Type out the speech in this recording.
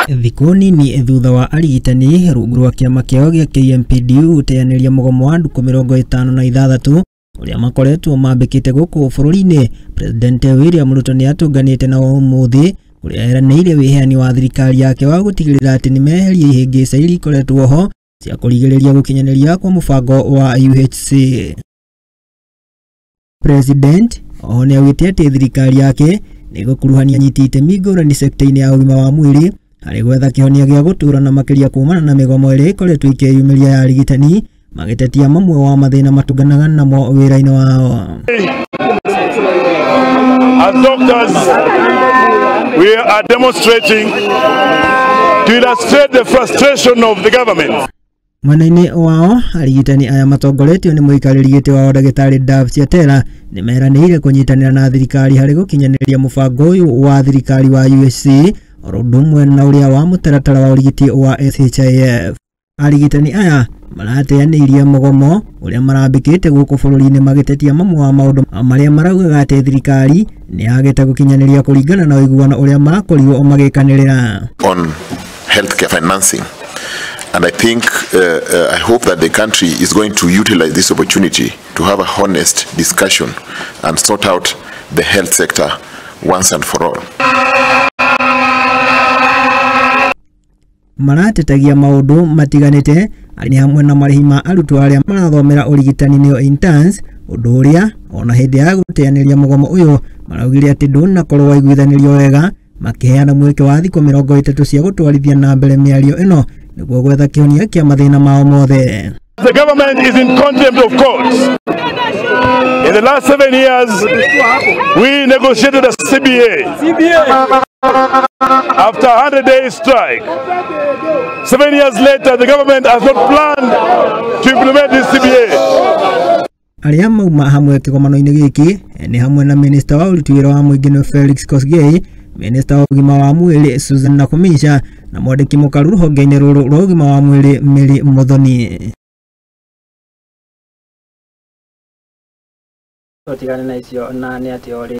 Thikũ nini thutha wa arigitani rungu rwa kĩama kĩao gĩa KMPDU gũteanĩria mũgomo wa ndukũ 56 ũrĩa makoretwo mambĩkĩte gũkũ bũrũri-inĩ, President William Ruto nĩ atũnganĩte nao ũmũthĩ kũrĩa eranĩire wĩheani wa thirikari yake wa gũtigĩrĩra atĩ nĩmeheria ihĩngĩca iria ikoretwo ho cia kũrigĩrĩria gũkinyanĩria kwa mũbango wa UHC. President oho nĩaugĩte atĩ thirikari yake nĩgũkuruhania anyiti itemi ngũrani sekta-inĩ ya ũgima wa mwĩrĩ harĩ gwetha kĩhonia gĩa gũtũũra na makĩria kumana na mĩgomo ĩrĩa ĩkoretwo ikĩyumĩria ya arigitani magĩtetia mamwe wa mathĩna matũnganaga namo wĩra-inĩ wao. As doctors, we are demonstrating to illustrate the frustration of the government. Mwena-inĩ wao arigitani aya matongoretio nĩ mũikarĩri gĩtĩ wao ndagĩtarĩ Dave Chetera nĩmeranĩire kũnyitanĩra na thirikari harĩ gũkinyanĩria mũbango ũyũ wa thirikari wa UHC oro ũndũ ũmwe na ũrĩa wa mũtaratara wa ũrigiti wa SHIF. Arigitani aya marateanĩirie mũgomo ũrĩa marambĩkĩte gũkũ bũrũri-inĩ magĩtetia mamwe wa maũndũ marĩa maraugaga atĩ thirikari nĩ yagĩte gũkinyanĩria kũringana na ũiguano ũrĩa makorirwo magĩkanĩrĩra. On healthcare financing. And I think, I hope that the country is going to utilize this opportunity to have a honest discussion and sort out the health sector once and for all. Maratetagia maũndũ matiganĩte nĩ hamwe na marĩhi ma arutwo arĩa marathomera ũrigitani nĩo interns, ũndũ ũrĩa ona hĩndĩ ya gũteanĩria mũgomo ũyũ maraugire atĩ ndũnakorwo waiguithanĩrio wega, makĩheana mweke wa thikũ 30 cia gũtwarithia na mbere mĩario ĩno nĩguo gwetha kĩhonia kĩa mathĩna mao mothe. The government is in contempt of court. In the last 7 years, we negotiated a CBA. After a 100-day strike. 7 years later, the government has not planned to implement this CBA. Arĩa mauma hamwe kĩgomano-inĩ gĩkĩ nĩ hamwe na Minister wa ũruti wĩra wa mũingĩ nĩ Felix Kosgei, Minister wa ũgima wa mwĩrĩ Susan Nakhumicha na mwandĩki mũkaru rũhonge-inĩ rũrũ rwa ũgima wa mwĩrĩ Mary Muthoni. Ũtigane na icio na nĩ atĩ orĩ